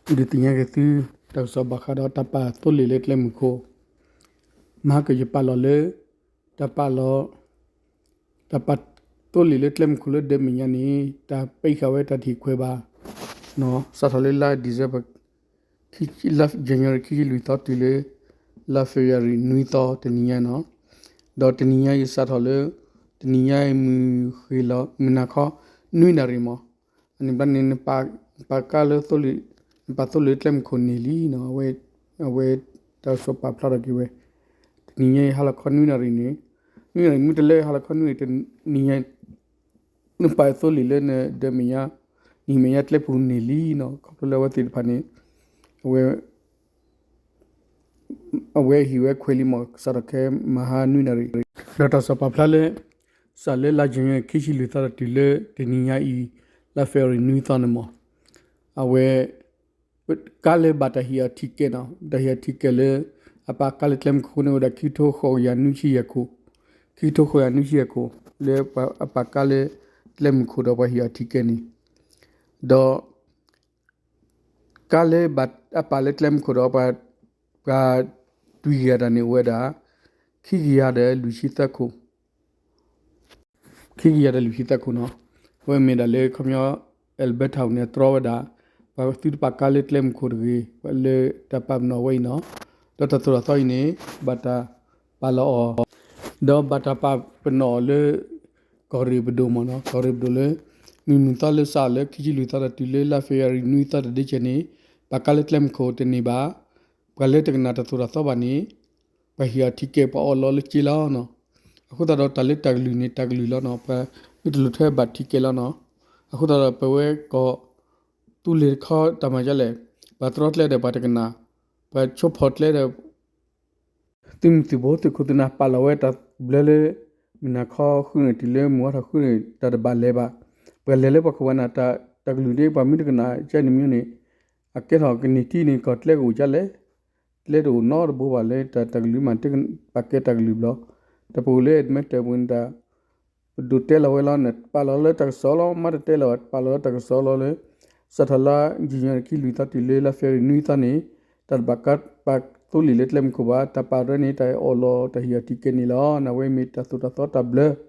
ဒုးသ့ၣ်ညါက့ၤသု တၢ်ကစီၣ်ဘၣ်ဃးဒီးတၢ်ပာ်သိလ့ၣ်လၢကျဲမုၢ်ခိၣ်, မဟါကယပာ်လီၤလၢ တၢ်ပာ်လီၤ တၢ်ပာ်သိလ့ၣ်လၢကျဲမုၢ်ခိၣ်လၢဒၢးမဲာ်ညါန့ၣ် တၢ်ပာ်ဃာ်ဝဲတၢ်တဟံၣ်ခွဲးဘၣ်, စးထီၣ်လၢလါ December လါ January ခံဆံလွံၢ်သီတုၤလၢ လါ February နွံသီတနံၤညါနီၤ, ဒီးတနံၤညါအံၤစးထီၣ်လၢ တနံၤညါအံၤမုၢ်ဃ့ၢ်လီၤ မုၢ်နၤခီ နွံနၣ်ရံၣ်မး, အန့ၣ်ဘျီန့ၣ် နပာ်ကါလၢသိလ့ၣ် နပာ်သိလ့ၣ်လၢကျဲမုၢ်ခိၣ်န့ၣ်လံနီၤ, အဝဲ အဝဲတၢ်ကစီၣ်ပာ်ဖျါထီၣ်က့ၤဝဲ, တနံၤညါအံၤဟါလီၤခီနွံနၣ်ရံၣ်န့ၣ်, နွံနၣ်ရံၣ်မ့ၢ်တလၢဟါလီၤခီနွံနၣ်ရံၣ် တနံၤညါ နပာ်သိလ့ၣ်လၢနဒၢးမဲာ်ညါ နဟံၣ်မဲာ်ညါကျဲပူၤန့ၣ်လံနီၤ, ခီဖျိလၢအဝဲသ့ၣ်တဖၣ်န့ၣ် အဝဲ အဝဲဟ့ၣ်ဝဲခွဲးလံမး စးထီၣ်ခဲမဟါနွံနၣ်ရံၣ်, ဒီးတၢ်ကစီၣ်ပာ်ဖျါလၢ စးလၢလါ January ခံဆံလွံၢ်သီဒီးတုၤလၢတနံၤညါအံၤ လါ February နွံသီန့ၣ်မး, အဝဲ ကါလၢဘၣ်တၢ်ဟ့ၣ်အီၤထံကဲးနီၤ, တၢ်ဟ့ၣ်အီၤထံကဲးလၢ အပာ်ကါလၢကျဲမုၢ်ခိၣ်န့ၣ်အိၣ်ဝဲဒၣ်ခံကထိဃိးကယၤနွံဆံယဲၢ်ခိၣ်, ခံကထိဃိးကယၤနွံဆံယဲၢ်ခိၣ် လၢအပာ်ကါလၢကျဲမုၢ်ခိၣ်ဒီးပှၤဟ့ၣ်အီၤထံကဲးန့ၣ်, ဒီး ကါလၢအပာ်လၢကျဲမုၢ်ခိၣ်ဒီးပှၤ ပှၤတွံၢ်က့ၤအတၢ်န့ၣ်အိၣ်ဝဲဒၣ် ခံကယၤဒီးလွံၢ်ဆံသၢခိၣ် ခံကယၤဒီးလွံၢ်ဆံသၢခိၣ်နီၤ, အဝဲမ့ၢ်ဒၣ်လၢခီပညီ Alberta န့ၣ် တြီဝဲဒၣ် ပှၤသုတပာ်ကါလၢကျဲမုၢ်ခိၣ်တဂ့ၤ လၢတၢ်ပာ်ပနီၣ်ဝဲအံၤနီၤ, ဒီးတၢ်သိၣ်တၢ်သီအံၤန့ၣ် ဘၣ်တၢ်ပာ်လီၤအီၤ ဒီးဘၣ်တၢ်ပာ်ပနီၣ်အီၤလၢ ကီၢ်ရ့ၣ်ပဒိၣ်မ့ၢ်နီၤ, ကီၢ်ရ့ၣ်ပဒိၣ်လၢ မုၢ်နုာ်သီလၢစးလၢခံဆံလွံၢ်သီဒီးတုၤလၢလါ February နွံသီတဒ့ဆဲးန့ၣ် ပာ်ကါလၢကျဲမုၢ်ခိၣ်တန့ၢ်ဘၣ်, ပှၤလၢတကနၣ်တၢ်သိၣ်တၢ်သီဘၣ်န့ၣ် ပှၤဟ့ၣ်အီၤထံကဲး ပှၤအီၣ်လီၤလၢစ့လီၤနီၤ, အဃိသတးဒီးတၢ်လၢတၢ်ကလုၢ်န့ၣ် တၢ်ကလုၢ်လီၤနီၤ, ပှၤမ့ၢ်တလိၣ်ထဲဘၣ်ထံကဲးလီၤနီၤ, အဃိသတးဒီးပဝဲကီၢ် သူလ့ၤတခီတၢ်မၤဒ်လဲၣ်, ပှၤတြီကျဲဒီးပှၤတကနၣ်, ပှၤဆိဖီၣ်ကျဲဒီး သုးမုၢ်သံၣ်ဘိ သုးခိၣ်သုးနၢ်ပာ်လီၤဝဲတၢ်ဘျၢလၢ မုၢ်နၤခီဃုန့ၣ် တုၤလၢမုၢ်ဝါထီၣ်ဃုန့ၣ် တၢ်တဘၣ်လဲၤဘၣ်, ပှၤလဲၤလၢပှၤခိၣ်ပှၤနၢ်တၢ် တၢ်ကလုၢ်ဒ်ပှၤမ့ၢ်တကနၣ်ကန့ၣ်မ့ၢ်န့ၣ်, အကဲထီၣ်ကန့ၢ်ထံန့ၣ် ကီၢ်ကျဲကအိၣ်ဒ်လဲၣ်, ကျဲတအိၣ်နီတဘိဘၣ်လၢတၢ် တၢ်ကလုၢ်မး ပာ်ကဲတၢ်ကလုၢ်ဘျီ, တၢ်ပူၤလၢမဲာ်တၢၢ်ပူၤန့ၣ်တၢ် ပဒိၣ်တဲလီၤဝဲလီၤန့ၣ် ပာ်လီၤလၢတၢ်ကစီၣ်လီၤ, မ့ၢ်တတဲလီၤ ပာ်လီၤလၢတၢ်ကစီၣ်လီၤလၢ စးထီၣ်လါ January ခံလွံၢ်သီတုၤလၢလါ February နွံသီန့ၣ် တၢ်တဘၣ်ကါပာ်သိလ့ၣ်လၢကျဲမုၢ်ခိၣ်ဘၣ်, တၢ်ပာ်ရဲန့ၣ် တၢ်အီၣ်လီၤတၢ်ဟ့ၣ်အီၤထံကဲးန့ၣ်လီၤ. န့ၣ်ဝဲမ့ၢ်တၢ်သိၣ်တၢ်သီတၢ်ဘျၢ